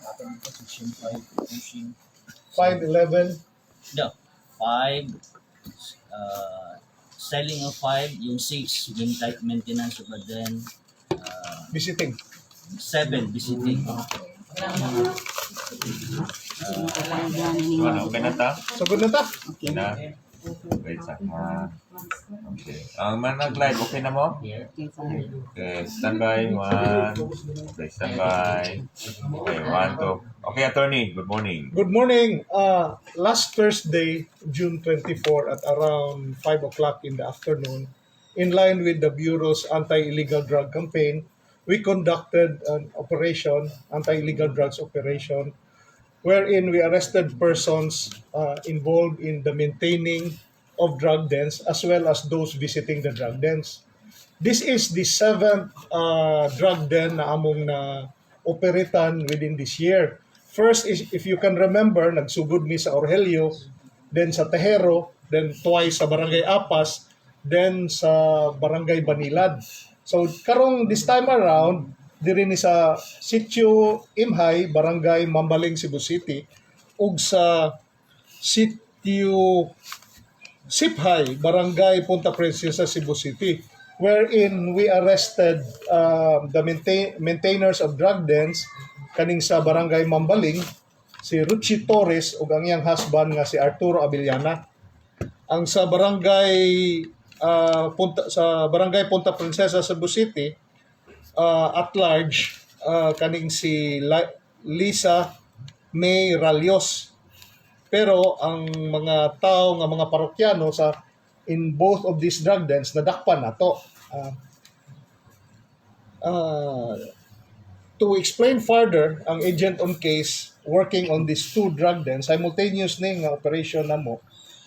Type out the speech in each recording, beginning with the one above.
Ato dito, section 5, pushing. 511. No, 5, selling of 5, yung 6, maintenance of a den, Visiting. 7, visiting. So, ano, okay na ta? So good na ta. Okay na? Wait sa. Ah, okay. Ang mga nag-live, okay na mo? Okay, stand by. One. Okay, stand by. Okay, one, two. Okay, attorney, good morning. Good morning. Last Thursday, June 24 at around 5 o'clock in the afternoon, in line with the Bureau's anti-illegal drug campaign, we conducted an operation, anti-illegal drugs operation, wherein we arrested persons involved in the maintaining of drug dens as well as those visiting the drug dens. This is the seventh drug den na among na operatan within this year. First is, if you can remember, nagsugod mi sa Orhelio, then sa Tejero, then twice sa Barangay Apas, then sa Barangay Banilad. So karong this time around, diri ni sa Sitio Imhay, Barangay Mambaling, Cebu City, ug sa Sitio Siphay, Barangay Punta Princesa, Cebu City, wherein we arrested the maintainers of drug dens kaning sa Barangay Mambaling, si Ruchi Torres ug ang iyang husband nga si Arturo Abellana. Ang sa barangay Punta sa Barangay Punta Princesa, Cebu City, at large kaning si Lisa May Ralios. Pero ang mga tao nga mga parokyano sa in both of these drug dens nadakpan nato. To explain further, ang agent on case working on these two drug dens, simultaneous ni nga operation namo,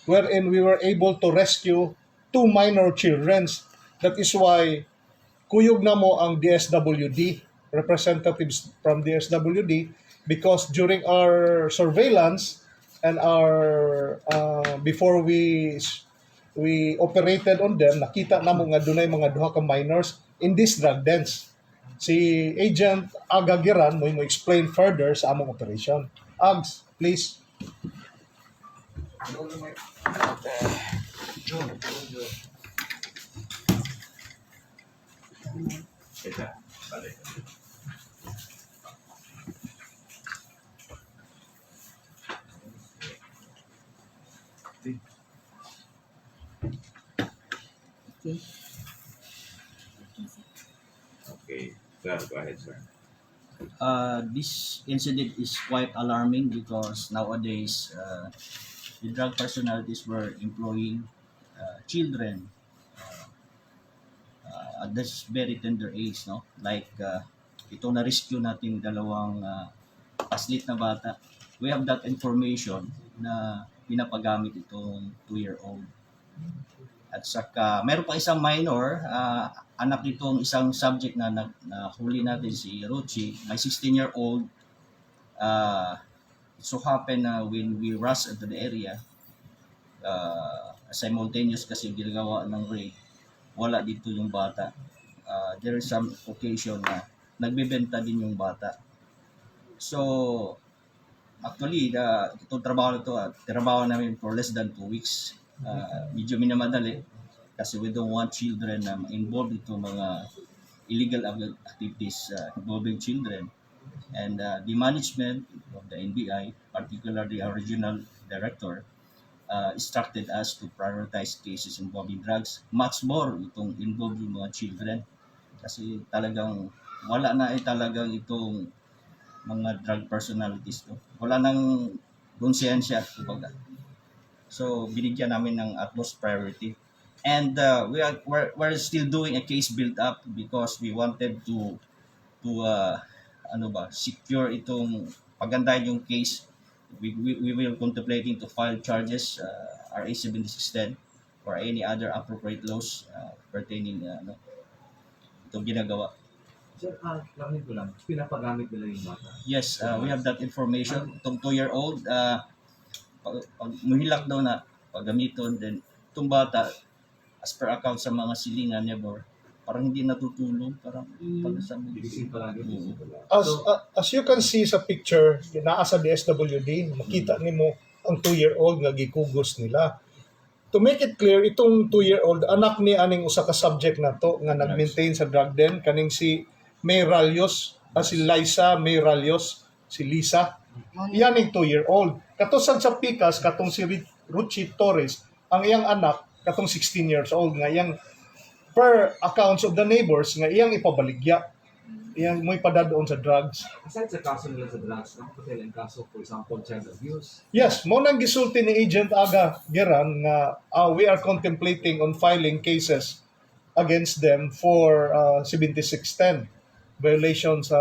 wherein we were able to rescue two minor children. That is why kuyog namo ang DSWD, representatives from DSWD, because during our surveillance and our before we operated on them, nakita namo nga dunay mga duha ka minors in this drug dens. Si Agent Aga Giran mo explain further sa among operation. Ags, please. Wait lang. Balik. Okay. Okay. Sir, go ahead, sir. This incident is quite alarming because nowadays the drug personalities were employing children at this very tender age, no? Like itong na-rescue natin dalawang paslit na bata. We have that information na pinapagamit itong 2-year-old. At saka, meron pa isang minor, anak nitong isang subject na huli natin si Rochi, may 16-year-old. It so happened na when we rush into the area, simultaneous kasi ginagawa ng raid, wala dito yung bata. There is some occasion na nagbebenta din yung bata. So, actually, itong trabaho na to, trabaho namin for less than 2 weeks. Medyo minamadali kasi we don't want children na involved itong mga illegal activities involving children. And the management of the NBI, particularly our regional director, instructed us to prioritize cases involving drugs. Much more itong involved yung mga children. Kasi talagang wala na eh talagang itong mga drug personalities to. Wala nang konsensya, kumbaga. So, binigyan namin ng utmost priority. And we're still doing a case build up because we wanted to ano ba, secure itong pagandahin yung case. We will contemplating to file charges, RA 7610 or any other appropriate laws pertaining ano, itong ginagawa. Sir, langin ko lang, pinapagamit nila yung bata? Yes, we have that information. Itong 2-year-old, pag muhilak daw na paggamiton, then itong bata, as per account sa mga silingan neighbor, Parang hindi natutulog, parang pag sa Gising palagi. Gising palagi. As you can see sa picture, naa sa DSWD, makita nimo ang 2-year-old nga gikugos nila. To make it clear, itong 2-year-old anak ni aning usa ka subject na to nga nag-maintain sa drug den, kaning si May Ralios, si Liza May Ralios, si Lisa. Iyan ang 2-year-old. Kato sa pikas, katong si Ruchi Torres, ang iyang anak, katong 16 years old, nga iyang per accounts of the neighbors, nga iyang ipabaligya. Iyang mo'y padadon sa drugs. Aside sa kaso nila sa drugs, nakapatay ang kaso, for example, child abuse. Yes, mo nang gisulti ni Agent Aga Geran nga we are contemplating on filing cases against them for 7610 violations sa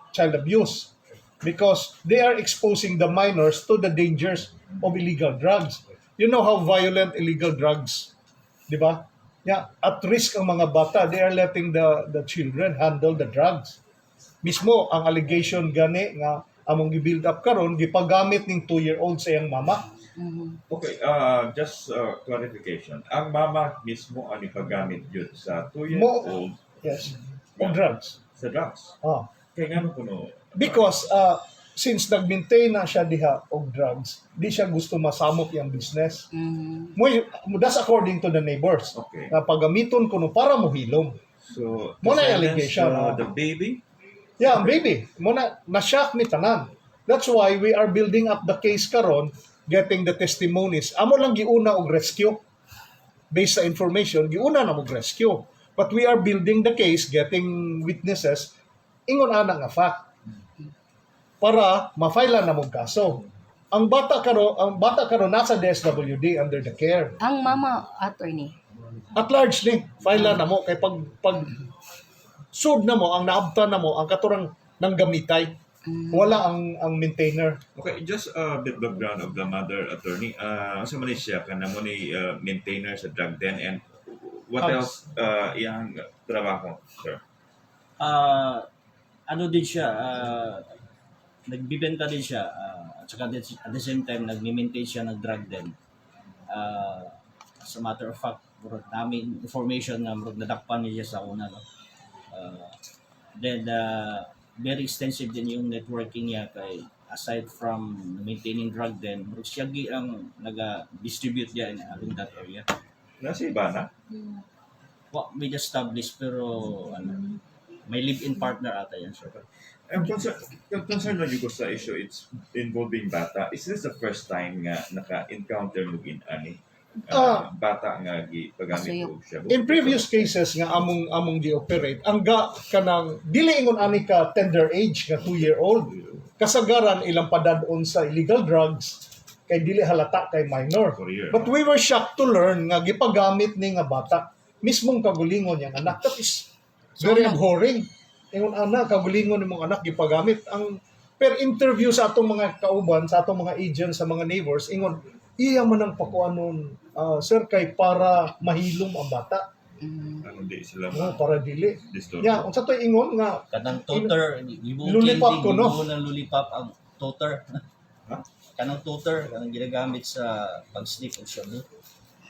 child abuse because they are exposing the minors to the dangers of illegal drugs. You know how violent illegal drugs, di ba? Yeah, at risk ang mga bata. They are letting the children handle the drugs. Mismo ang allegation gani nga among gi-build up karon, gipagamit ning 2-year-old sa iyang mama. Okay, just clarification. Ang mama mismo ang ipagamit yun sa 2-year-old Yes. Og drugs. Sa drugs. Ah. Kaya nga kuno. Because since nag-maintain na siya diha og drugs, di siya gusto masamok iyang business. Moy, that's according to the neighbors. Nga pagamiton kuno para mohilom. So, Mo na yung to silence allegation, ah. the baby? Yeah, ang baby. Mo na na-shock mi tanan. That's why we are building up the case karon, getting the testimonies. Amo lang giuna og rescue. Based sa information, giuna na og rescue. But we are building the case, getting witnesses, ingon ana nga fact. Para ma-file na mong kaso. Ang bata karon nasa DSWD under the care. Ang mama, attorney? At large ni, file na mo kay pag sud na mo ang naabtan na mo ang katurang nang gamitay. Wala ang maintainer. Okay, just a bit background of the mother, attorney. Sa man ni siya, kana mo ni maintainer sa drug den and what House. Else iyang trabaho, sir? Ah, ano din siya, nagbibenta din siya, at saka at the same time, nagmi-maintain siya ng drug den. As a matter of fact, murag namin information nga murag nadakpan niya sa una, no? Then very extensive din yung networking niya kay aside from maintaining drug den, murag siya gi ang naga-distribute niya in along that area. Nasa iba na? Wa may established, pero ano, may live-in partner ata yan, sir. I'm concerned lang ko sa issue, it's involving bata. Is this the first time nga naka-encounter mo gin ani? Bata nga gi pagamit Pasuyop. og shabu? In previous cases nga among gi-operate, ang ga kanang dili ingon ani ka tender age nga 2-year-old. Kasagaran ilang padadon sa illegal drugs kay dili halata kay minor. Courier. But we were shocked to learn nga gipagamit ni nga bata mismong kagulingon niyang anak. That is very abhorring. Ingon ana, kagulingon nimong anak gipagamit. Ang per interview sa atong mga kauban, sa atong mga agents, sa mga neighbors, ingon iya man ang pakuanon, sir, kay para mahilom ang bata. Ano, di sila No, para dili. disturb. Ya, unsa to ingon nga Kanang toter, gibuo Lollipop candy, ko, no? gibuo ng lollipop ang toter. Ha? Kanang toter, kanang ginagamit sa pag-sniff og shabu.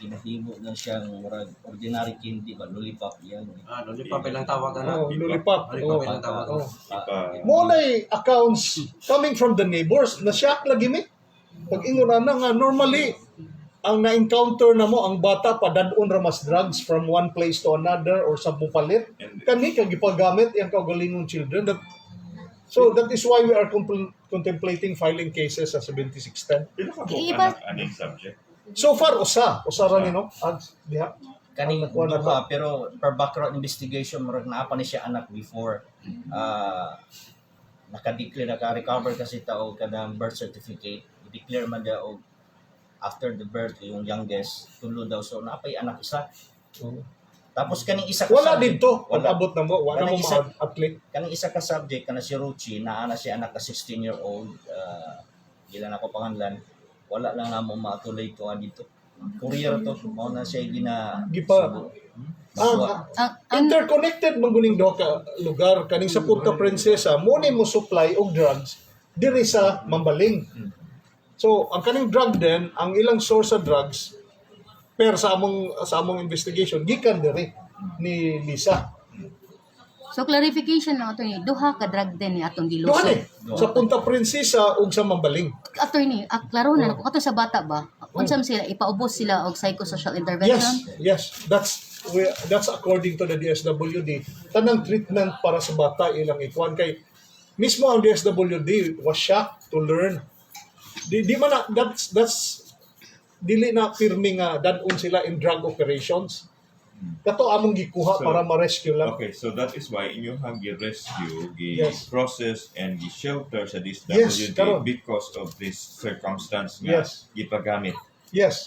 Ginahimo na siyang murag ordinary candy ba, lollipop yan. Ah, lollipop ilang tawag na. Oh, lollipop. Lollipop Oh. ilang tawag. Oh. Ipa- Mo nay accounts coming from the neighbors na shock lagi mi. Pag ingon ana nga normally ang na-encounter na mo ang bata padadon ra mas drugs from one place to another or sa mupalit. And- Kani kag gipagamit iyang kaugalingong children that. So that is why we are contemplating filing cases sa 7610. Pila ka buok Iba- anak aning subject? So far usa, usa ra ni, no? Ads diha. Kaning Ang nakuha na duha, pero per background investigation murag naa pa ni siya anak before. Naka-declare, naka-recover kasi ta og kanang birth certificate. I-declare man daw og after the birth yung youngest, tulo daw, so naa pay anak isa. Tapos kaning isa ka Wala subject- dito Wala. pag-abot na mo, wala Kanang mo ma-atli. Kaning isa ka subject kana si Ruchi, naa na siya anak ka 16-year-old, gila na ko panganlan, wala lang namo matuloy to dito. Courier to, mao na siya gina Gipa- Subo. Ang Interconnected man guning duha ka lugar, kaning sa Punta Princesa mo ni mo supply og drugs diri sa Mambaling. So ang kaning drug den, ang ilang source sa drugs per sa among investigation gikan diri. ni Lisa. So clarification lang, attorney, duha ka drug den ni atong Duha gilusot. ni, sa Punta Princesa ug sa Mambaling. Attorney, ah, klaro na ko kato sa bata ba? Unsa man sila ipaubos sila og psychosocial intervention? Yes. That's according to the DSWD. Tanang treatment para sa bata ilang ikuan kay mismo ang DSWD was shocked to learn. Di man na, that's dili na pirmi nga dadon sila in drug operations. Kato among gikuha para ma-rescue lang. Okay, so that is why inyong gi-rescue, gi-process, and gi-shelter sa DSWD Karon. Because of this circumstance nga gipagamit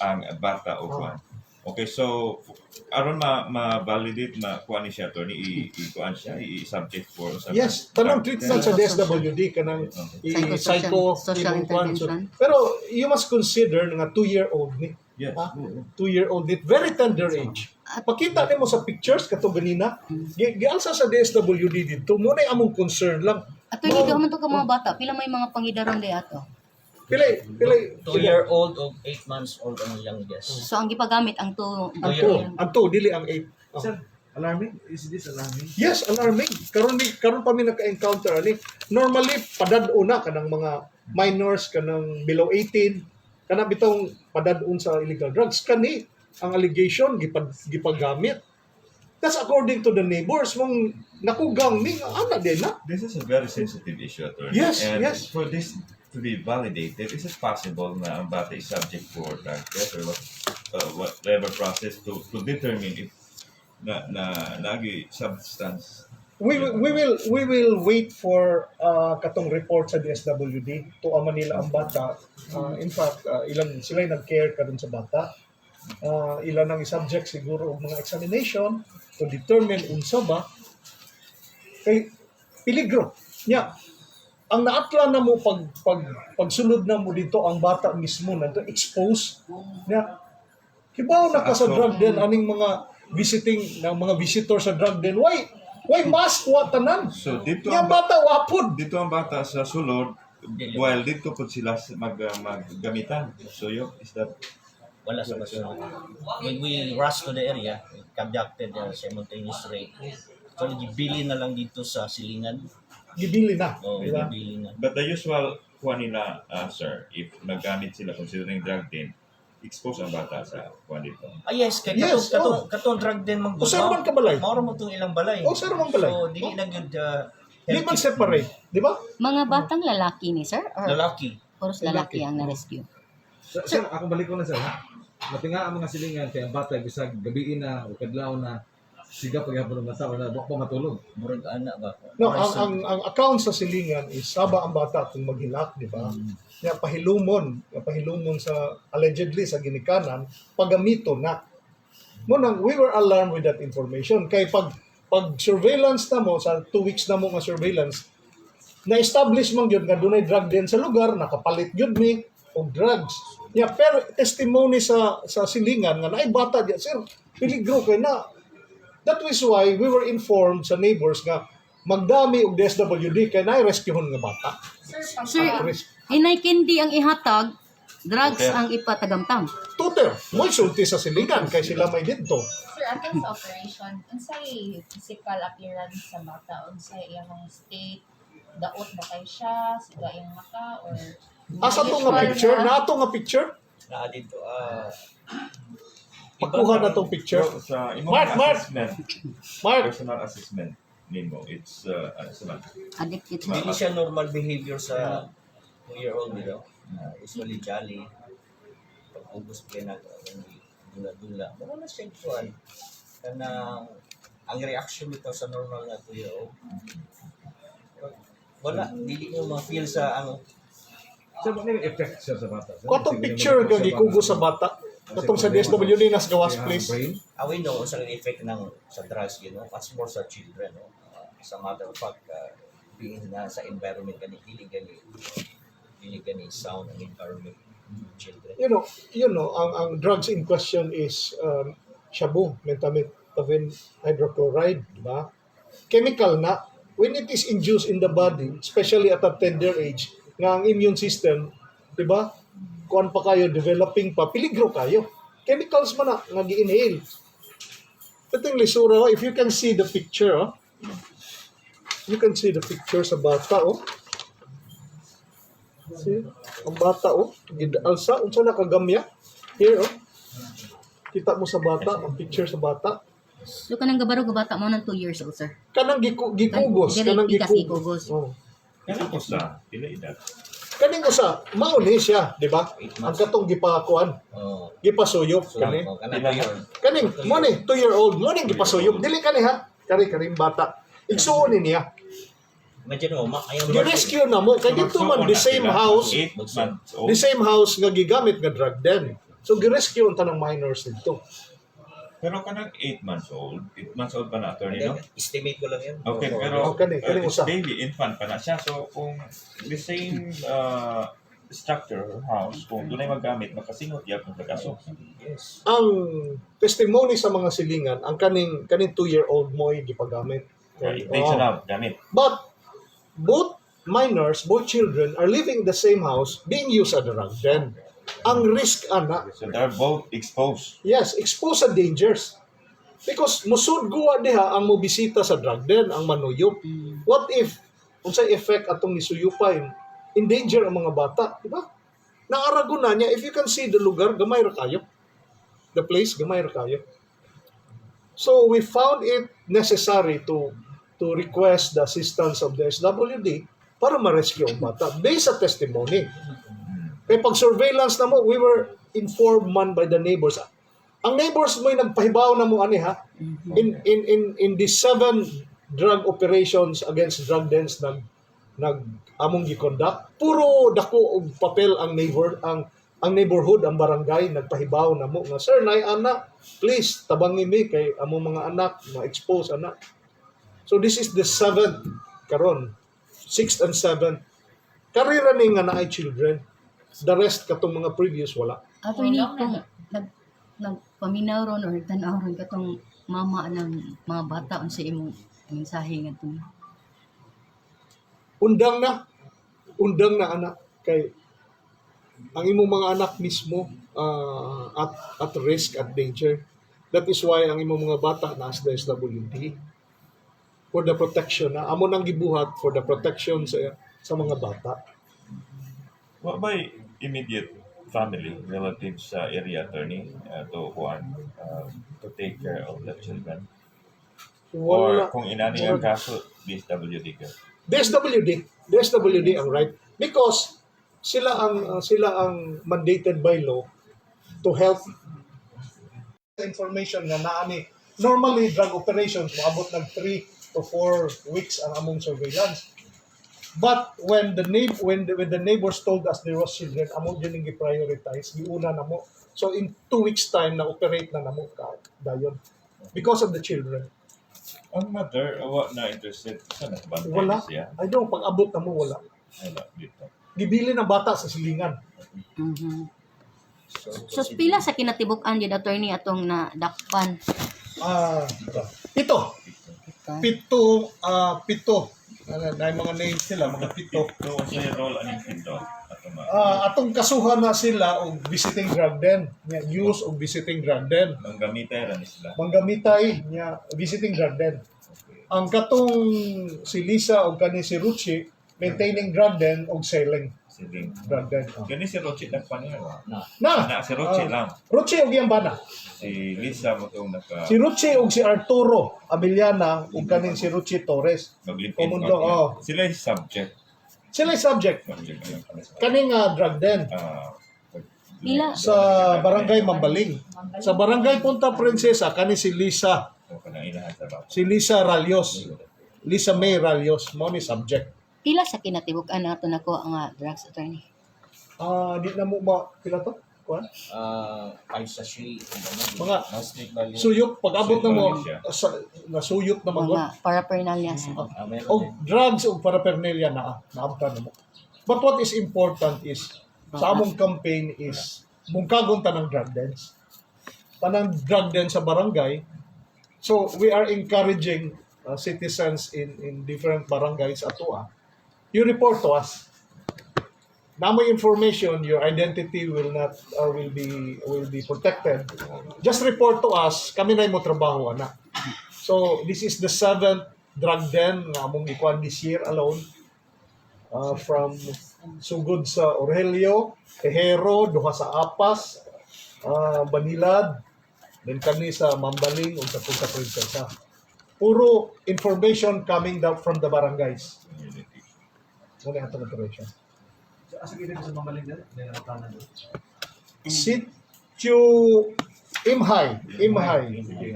ang bata o kuan. Okay, so aron ma ma-validate ma kuan ni siya, attorney, i kuan siya, i-subject for sa Yes, tanang treatment sa DSWD kanang i Psychosocial- psycho social imong kuan. So, intervention. pero you must consider nga 2-year-old ni. Ha? 2-year-old ni, very tender age. Pakita nimo sa pictures kato ganina. Gialsa sa DSWD didto mo na among concern lang. Attorney, duha man to ka mga bata, pila may mga pangidaron di ato? Pilay pilay 2-year-old o 8 months old ang youngest. So ang gipagamit ang two. Ang two, ang two dili ang 8. Oh. Sir, alarming? Is this alarming? Yes, alarming. Karon ni karon pa mi naka-encounter ani. Normally padad-on na kanang mga minors, kanang below 18, kanang bitong padad-on sa illegal drugs, kani ang allegation gipagamit. That's according to the neighbors mong nakugang mi nga ana din na. This is a very sensitive issue, attorney. Yes, And yes. for this to be validated, is it possible na ang bata is subject for drug test or whatever process to determine if na nagi substance? We will wait for katong report sa DSWD to Manila ang bata. In fact, ilan sila yung nag-care karon sa bata. Ilan ang subject siguro og mga examination to determine unsa ba kay peligro. Nya, ang naatla na mo pag pag pagsulod na mo dito, ang bata mismo na expose nya, hibaw na ka sa drug den, aning mga visiting ng mga visitor sa drug den, why mask wa tanan? So dito Nya ang ba- bata wapod. Dito ang bata sa sulod while dito po sila maggamitan. So yun, is that Wala sa baso. When we rushed to the area, we conducted a simultaneous raid. Actually, gibili na lang dito sa silingan. Gibili na, O, di ba? gibili na. But the usual kuha nila, sir, if magamit sila considering drug den, expose ang bata sa kuha dito. Ah, yes, kay katong, katong drug den man Usa man ka balay. Mao ra mo tong ilang balay. Usa ra man balay. So, dili na gyud Di man separate, di ba? Mga batang lalaki ni sir or Lalaki. puros lalaki ang na-rescue? Sir, sir, ako balik ko na, sir, ha? Matinga ang mga silingan kay ang bata bisag gabi na o kadlaw na siga paghapon ng mata o na wa pa matulog. Murag ana ba? No, ang account sa silingan is saba ang bata kung maghilak, di ba? Nya pahilumon sa allegedly sa ginikanan, pagamito na. Mo nang we were alarmed with that information kay pag surveillance na mo sa 2 weeks na mo nga surveillance, na-establish man gyud nga dunay drug den sa lugar, nakapalit gyud mi og drugs. Nya pero testimony sa silingan nga naay bata diya, sir, peligro kay na. That is why we were informed sa neighbors nga magdami og DSWD kay naay rescuehon nga bata. Sir, inay candy ang ihatag, drugs Okay. ang ipatagamtam. Tutor, mo'y sulti sa silingan kay sila may didto. Sir, atong sa operation, unsay physical appearance sa bata, unsay iyang state, daot ba kay siya, siga iyang mata, or Asa to nga usual picture? Na ato nga picture? Na dito ah Pakuha na tong picture. So, sa imong Mark, Mark! assessment, Mark, personal assessment nimo, it's ano sa man? Addicted. Dili siya normal behavior sa 2-year-old, you know. Usually jolly. Pag ubos pa na dula-dula. Mura na siya kuan. Kanang ang reaction nito sa normal na 2-year-old. Wala, dili nyo ma-feel sa ano. Sir, ano yung effect, sir, sa bata, sir? Katong Sige, picture naman nga sa gikugo bata. sa bata. Katong sa DSWD nas gawas, Iyang please. brain. Ah, we know sa effect ng sa drugs, as more sa children, no? As a matter of fact, being na sa environment gani, dili gani sound ang environment ng children. Ang drugs in question is shabu, methamphetamine hydrochloride, di ba? Chemical na. When it is induced in the body, especially at a tender age, nga ang immune system, di ba? Kuan pa kayo, developing pa, peligro kayo. Chemicals man na, nga gi-inhale. Kating lisura, oh, if you can see the picture, oh. You can see the picture sa bata, oh. See? Ang bata, oh. Gidalsa, unsa na kagamya? Here, oh. Kita mo sa bata, ang picture sa bata. So kanang gabaro ga bata mo nang 2 years old, sir. Kanang gikugos, kanang Dili, ikas gikugos. gikugos. Oh. Kanang usa, pila edad? Kaning usa, mao ni siya, di ba? 8 Ang months. katong gipakuan, Oh. gipasuyop So, kani. oh, kanang 2 year. Kaning mo ni 2-year-old mo ning gipasuyop, dili kani ha. Kani kaning bata. Igsuon ni niya. Imagine mo, ayaw Gi-rescue na mo kay dito man the same house, 8 months old. the same house nga gigamit nga drug den. So gi-rescue ang tanang minors dito. Pero kanang 8 months old, 8 months old pa na, attorney, no? Estimate ko lang yan. Okay, pero Oh, kani it's usa. baby, infant pa na siya. So, kung the same structure or house, kung doon ay magamit, makasingot yapon sa kaso. Yes. Ang testimony sa mga silingan, ang kaning kaning 2-year-old mo ay gipagamit. Right, Oh. intentional, gamit. But both minors, both children are living in the same house being used as a drug den. Ang risk ana, So, they're both exposed. yes, exposed sa dangers. Because musud guwa diha ang mobisita sa drug den, ang manuyop. What if unsay effect atong nisuyupay in danger ang mga bata, di ba? Naarago na niya, if you can see the lugar, gamay ra kayo. The place, gamay ra kayo. So we found it necessary to request the assistance of the SWD para ma-rescue ang bata based sa testimony. Kaya pag surveillance na mo, we were informed man by the neighbors. Ang neighbors mo nagpahibaw na mo ani ha. In the seven drug operations against drug dens nag nag among gi-conduct, puro dako og papel ang neighbor ang neighborhood, ang barangay nagpahibaw na mo nga, "Sir, nay ana, please tabangi mi kay among mga anak ma-expose ana." So this is the seventh karon, sixth and seventh. Karira ni nga naay children. The rest katong mga previous wala. Attorney, Wala na. kung nagpaminaw ron or tan-aw ron katong mama ng mga bata unsa imong mensahe ngadto niya? Undang na. Undang na anak kay ang imong mga anak mismo at risk, at danger. That is why ang imong mga bata na sa SWD for the protection na amo nang gibuhat for the protection sa mga bata. What by immediate family, relatives sa area, attorney, to kuan, to take care of the children? Wala. Or kung inani ang kaso, DSWD ka? DSWD, DSWD ang right because sila ang mandated by law to help information nga naa ni. Normally drug operations moabot nag 3 to 4 weeks ang among surveillance, but when the neighbors told us there was children, amo gyud ning gi-prioritize, giuna na mo. So in 2 weeks time na operate na namo ka dayon because of the children. Ang mother, wa na interested sa nakabantay Wala. siya? I don't, pag abot na mo, wala. Wala dito. Gibili ng bata sa silingan. So pila sa kinatibuk-an yun, attorney, atong na dakpan? Ah, pito. Pito, pito. Ano, na yung mga names nila, mga pito. Pito, sa role aning pito? Ato ma. Ah, atong kasuhan na sila og visiting drug den. Nya, use og visiting drug den. Manggamitay ra ni sila. Manggamitay niya visiting drug den. Ang katong si Lisa og kani si Ruchi, maintaining drug den og selling Siling. drug den. Ah. Gani si Rochi dakpan niya wa. Na, Na si Rochi lang. Ruchi og iyang bana. Si Lisa mo tong naka Si Ruchi og si Arturo Abellana og kaning si Ruchi Torres. maglipin. Common law, oh. Sila yung subject. Sila yung subject. Subject lang. Kaning drug den Ah, Pila? sa Barangay Mambaling. Sa Barangay Punta Princesa kani si Lisa, O kanang inahan sa bata. si Lisa Ralios. Lisa May Ralios mo ni subject. Pila sa kinatibuk-an nato nako ang drugs, attorney? Ah, di na mo ma pila to? Kuan? 5 sachet. Mga Mga street value. Suyop pag abot na mo Siya. sa, nasuyop na magod. Mga paraphernalia sa. Ah, meron Og din. drugs og paraphernalia na naabtan na mo. But what is important is sa among campaign is mungkagon tanang drug dens. Tanang drug den sa barangay. So we are encouraging citizens in different barangays ato ah. You report to us. Naa moy information, your identity will not will be protected. Just report to us, kami na mo trabaho ana. So this is the seventh drug den nga among gikuan this year alone. From sugod sa Aurelio, Tejero, duha sa Apas, Banilad, then kami sa Mambaling ug sa Punta Princesa. Puro information coming down from the barangays. Mao na atong operation. So, asa gid sa Mambaling dali? Hindi na tanan. Sitio Imhay, Imhay,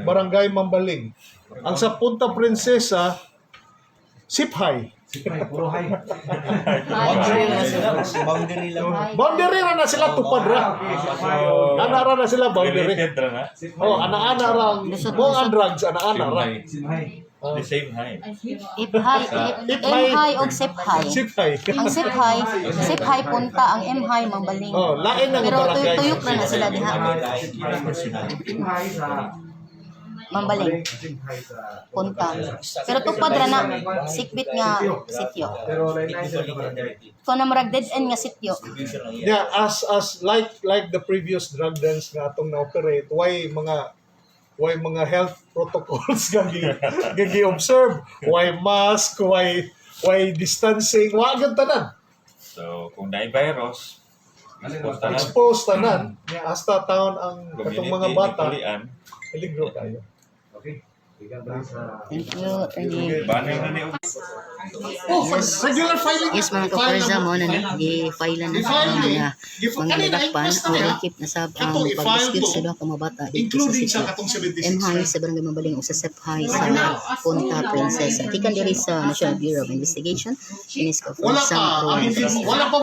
Barangay Mambaling. Ang sa Punta Princesa, Siphay. Sipay, puro hay. Boundary lang sila. Boundary lang. Boundary ra na sila, tupad ra. Okay, sipay. Ana ra na sila boundary. Related ra na. Sipay. Oh, ana-ana ra ang mo ang drugs, ana-ana ra. Sipay. Ah, The same high. Iphay, M-High og Siphay. Siphay. Ang Siphay, Siphay Punta, ang M-High Mambaling. Oh, lain ang Pero barangay. tuyok na na sila diha. Sipay sa Mambaling, Sipay sa Punta. Pero tupad ra na sikbit nga sitio. Pero lain na sila ka barangay. Kung na murag dead end nga sitio. Yeah, as like the previous drug dens nga atong na-operate, why mga health protocols nga gi observe, why mask, why distancing, wa gyud tanan. So, kung naay virus, expose tanan. Expose tanan, nya hasta taon ang katong mga Community, bata, nipulian. peligro kayo. Okay. Ikaw ba sa Thank you, attorney. Banay na ni og Oh, regular filing. Yes, mga kaparza mo na na, gi-file na I-file ang ni. mga mga Kanina, nadakpan inquest o na niya, rakip na sab ang Katong i-file pag-dispute to, sa duha ka mga bata dito sa including sa sitio. katong 76. M-High sa Barangay Mambaling o sa Sep High sa Punta Princesa. Gikan diri sa National Bureau of Investigation, Inis ko Wala sa pa, ang hindi, wala pa.